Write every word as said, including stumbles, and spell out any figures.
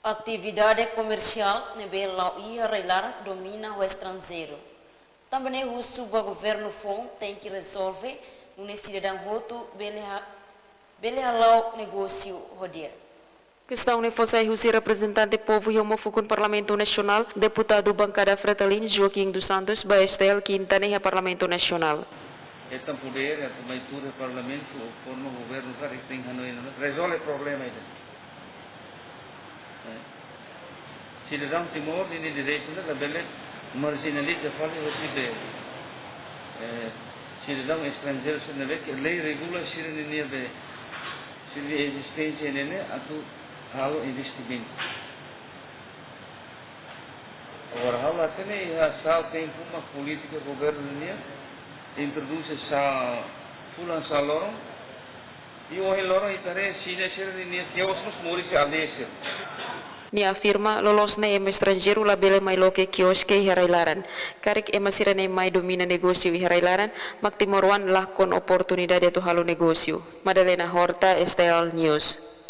Atividade komersiál ne'ebé la'o iha rai-laran domina ho estranjeiru. Tanba ne'e husu ba governu foun tenke rezolve, nune'e sidadaun hotu bele ha-, bele hala'o negósiu ho di'ak. Kestaun ne'e fó sai husi reprezentante povu iha uma fukun Parlamentu Nasionál, deputadu bankada Fretilin, Joaquim dos Santos, ba S T L Kinta ne'e iha Parlamentu Nasionál. Hetan podér, atu mai tuur iha Parlamentu, forma governu, karik tenke hanoin, rezolve problema ida. Eh, sidadaun Timor ninia direitu labele marjinaliza fali hosi be, eh, sidadaun estranjeiru sira ne'ebé ke lei regula sira ninia be, sira-nia ezisténsia ne'e atu halo investimentu. Agora, ha'u la hatene iha sá tempu mak polítika governu nian introdús sá fulan sá loron, i ohin loron ita haree Xina sira ninia kios mós moris iha aldeia sira. Nia afirma, loloos ne'e ema estranjeiru labele mai loke kioske iha rai-laran. Karik ema sira-ne'e mai domina negósiu iha rai-laran, mak timoroan lakon oportunidade atu halo negósiu. Madalena Horta, S T L News.